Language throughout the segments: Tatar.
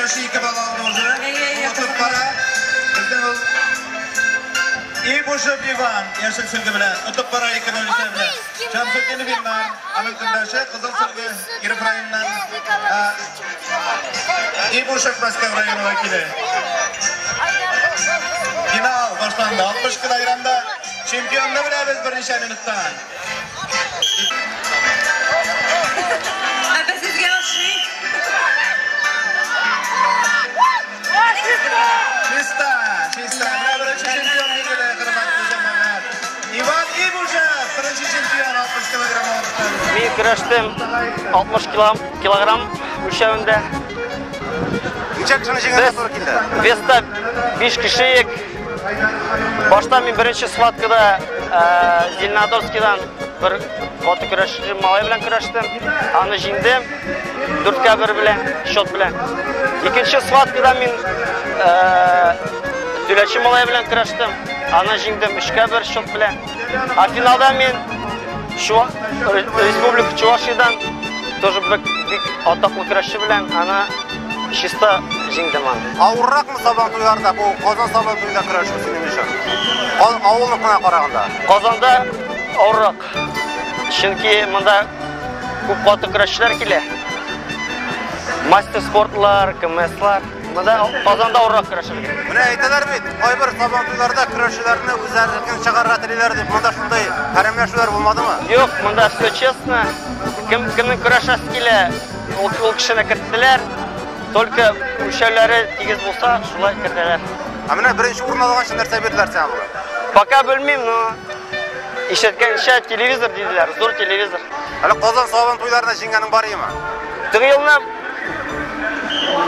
Көрәшче 2 балл алды уже. Отып бара. Безнең ул Ибушев Иван яшел сөлге белән отып бара 2-0 исәбе белән. Шамсетдинов Илнар, аның көндәше кызыл сөлге Киров районыннан. Ибушев Мәскәү районы вәкиле. Финал башланды. 60 килограммда чемпионны беләбез берничә минуттан. Ә сезгә ошый? Чиста, чиста. Менә беренче чемпион билгеле, хөрмәтле җәмәгать. Иван Ибушев, беренче чемпион 60 килограмм авырлыкта. Мин көрәштем 60 килограмм үлчәвендә. Ничә кешене җиңәргә туры килде? Веста 5 кеше идек. Башта мин беренче схваткада Зеленодольскийдан бер каты көрәшче малай белән көрәштем. Аны җиңдем. 4-1 белән, счет белән. Икенче схваткада мин Дүләче малай белән көрәштем. Аны җиңдем 3-1 счет белән. А финалда мин Республика Чувашиядан тоже бик атаклы көрәшче белән аны чисто җиңдем аны. Авырракмы Сабан туйларында бу Казан Сабан туенда көрәшү синең өчен? Авылныкына караганда. Казанда авыррак. Чөнки монда күп каты көрәшчеләр килә. Мастер спортлар, КМСлар. Монда Казанда авыррак көрәшергә. Менә әйтәләр бит, кайбер Сабан туйларда көрәшчеләрне үзләренекен чыгарырга телиләр дип. Монда шундый хәрәмләшүләр булмадымы? Юк, монда все честно. Кемнең көрәшәсе килә, ул кешене керттеләр. Только үлчәүләре тигез булса, шулай кертәләр. Ә менә беренче урын алганчы нәрсә бирделәр сиңа бүген? Пока белмим, но ишеткәнчә телевизор диделәр, зур телевизор. Әле Казан Сабан туйларында җиңгәнең бар идеме? Теге елны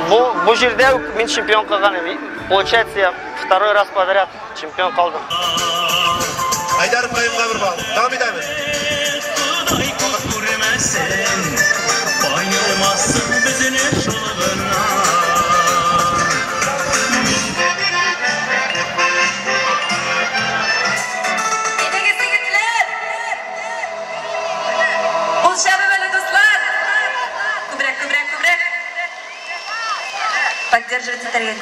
бу җирдә үк мин чемпион калган идем. Получается, я второй раз подряд чемпион калдым. Айдаров Каюмга бер балл. Дәвам итәбез. Ходай күз күрмәсен, аермасын безне шул гына. Әйдәгез, егетләр! Ул шәбе әле, дуслар! Күбрәк, күбрәк, күбрәк! Поддерживать итәргә.